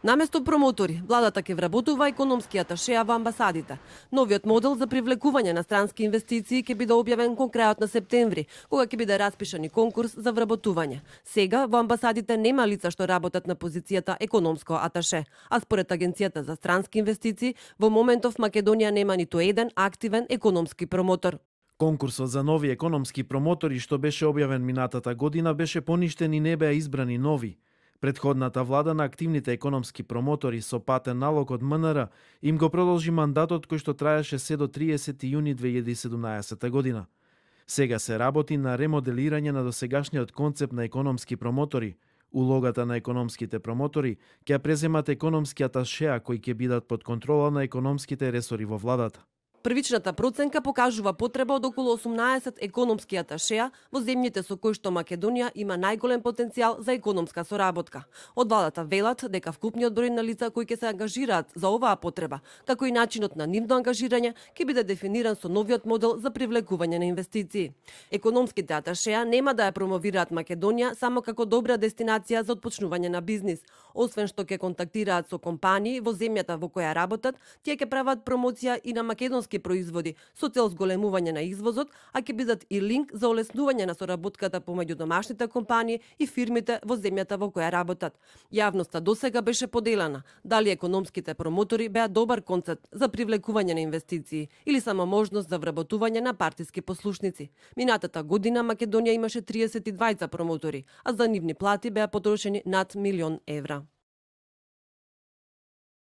Наместо промотори, владата ќе вработува економски аташеа во амбасадите. Новиот модел за привлекување на странски инвестиции ќе биде објавен кон крајот на септември, кога ќе биде распишан и конкурс за вработување. Сега во амбасадите нема лица што работат на позицијата економско аташе, а според Агенцијата за странски инвестиции, во моментов Македонија нема ниту еден активен економски промотор. Конкурсот за нови економски промотори што беше објавен минатата година беше поништен и не беа избрани нови. Претходната влада на активните економски промотори со патен налог од МНР им го продолжи мандатот кој што траеше се до 30 јуни 2017 година. Сега се работи на ремоделирање на досегашниот концепт на економски промотори. Улогата на економските промотори ќе ја преземат економски аташеа кои ќе бидат под контрола на економските ресори во владата. Првичната проценка покажува потреба од околу 18 економски аташеа во земјите со кои што Македонија има најголем потенцијал за економска соработка. Од владата велат дека вкупниот број на лица кои ќе се ангажираат за оваа потреба, како и начинот на нивно ангажирање, ќе биде дефиниран со новиот модел за привлекување на инвестиции. Економските аташеа нема да ја промовираат Македонија само како добра дестинација за отпочнување на бизнис. Освен што ќе контактираат со компании во земјата во која работат, тие ќе прават промоција и на македонски производи со цел зголемување на извозот, а ќе бидат и линк за олеснување на соработката помеѓу домашните компании и фирмите во земјата во која работат. Јавноста досега беше поделена дали економските промотори беа добар концепт за привлекување на инвестиции или само можност за вработување на партиски послушници. Минатата година Македонија имаше 32 промотори, а за нивни плати беа потрошени над 1.000.000 евра.